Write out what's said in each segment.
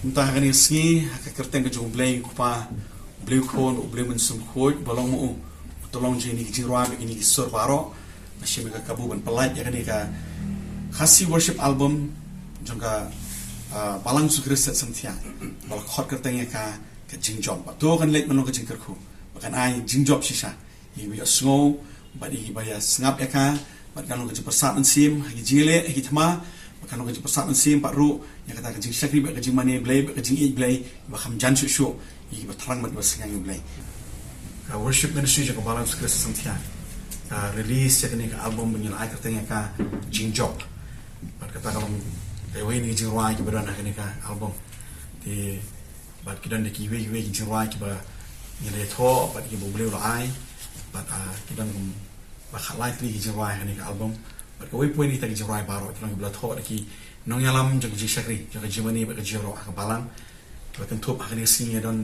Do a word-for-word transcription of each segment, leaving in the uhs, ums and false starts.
Mynta ha kane ka sngi, ha ka kyrteng ka jong U Blei Kpa, U Blei Khun, U Blei Mynsiem Bakhuid, ba long ma u, u tyllong jong kine ki jingrwai bad kine ki sur baroh. Nga shim ïa ka kabu ban pyllait ïa kane ka Khasi Worship Album jong ka, ah, Balang Jisu Khrist Samthiang, ba la khot kyrteng ïa ka, ka Jingjop. Bad to kan leit ban long ka jingkyrkhu, ba kan ai jingjop shisha ïa kiba ïohsngew bad ïa kiba ïa sngap ïa ka, bad kan long ka jingpyrsad mynsiem ha ki jingïaleh ha ki thma, bad kan long ka jingpyrsad mynsiem pat ruh ïa kata ka jingshakri bad ka jingmane Blei bad ka jingïeit Blei ba kham jan shuh shuh ïa kiba thrang bad kiba saingain ïa U Blei. Ka Worship Ministry jong ka Balang Jisu Khrist Samthiang ka release ïa kane ka album ba ngi la ai kyrteng ïa ka Jingjop. Bad kata ka long kawei na ki jingrwai kiba don ha kane ka album. Te bad ki don da kiwei kiwei ki jingrwai kiba ngi la ïathoh bad kiba U Blei u la ai. Bad, ah, ki don kum ba khatlai tylli ki jingrwai ha kane ka album. Bad kawei poi na kita ki jingrwai baroh ki long kiba la thoh da ki nongïalam jong ka jingshakri, jong ka jingmane bad ka jingïaroh ha ka balang. Ba kynthup ha kane ka sngi ngi don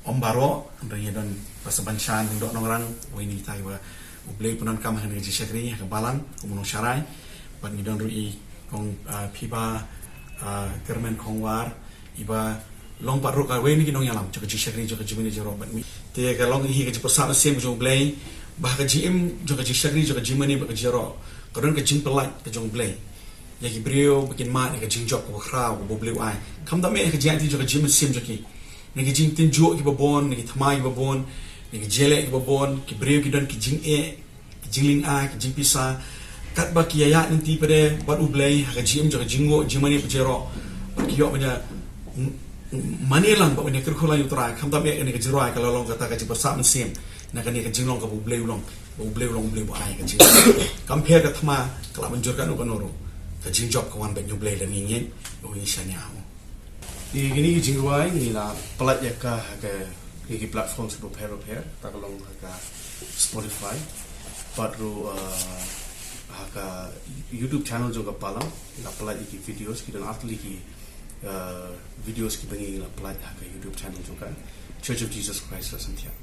ym baroh, hynrei ngi don Pastor Banshan Lyngdoh Nongrang, uwei na kita kiba U Blei u pyndonkam ha kane ka jingshakri ha ka balang kum u nongsharai. Bad ngi don ruh i Kong, ah, Phiba, ah, Kyrmen Khongwar, iba long pat ruh kawei na ki nongïalam jong ka jingshakri jong ka jingmane jingïaroh bad ngi. Te ka long hi ka jingpyrsad mynsiem ka jong U Blei ba ha ka jingim jong ka jingshakri jong ka jingmane bad ka jingïaroh ka don ka jingpyllait ka jong U Blei ïa ki briew ba kin mad ïa ka jingjop kaba khraw kaba U Blei u ai. Khamtam eh ha ka jingïaid lynti jong ka jingmynsiem jong ki, na ki jingtynjuh kiba bun, na ki thma kiba bun, na ki jingïaleh kiba bun, ki briew ki don ki jingeh, ki jinglyngngoh, ki jingpisa. Katba ki ïaid lynti pat bad U Blei ha ka jingim jong ka jingnguh jingmane bad jingïaroh, bad ki ïoh ban ïa m-, m-, mane lang bad ban ïa kyrkhu lang ïa U Trai. Khamtam eh kane ka jingrwai ka la long kata ka jingpyrsad mynsiem na kane ka jinglong kaba U Blei u long, ba U Blei u long U Blei ba ai ka jing. Kam pher ka thma ka la mynjur katno katno ruh, ka jingjop ka wan bad U Blei lada ngi ngeit bad ngi shaniah ha u. Ïa kine ki jingrwai ngi la pyllait ïa ka ha ka, kine ki platforms bapher bapher, kata ka long ha ka Spotify bad ruh, uh, ha ka YouTube channel jong ka Balang. Ngi la pyllait ïa ki videos, ki don artylli ki, uh, videos kiba ngi la pyllait ha ka YouTube channel jong ka Church of Jesus Christ Samthiang.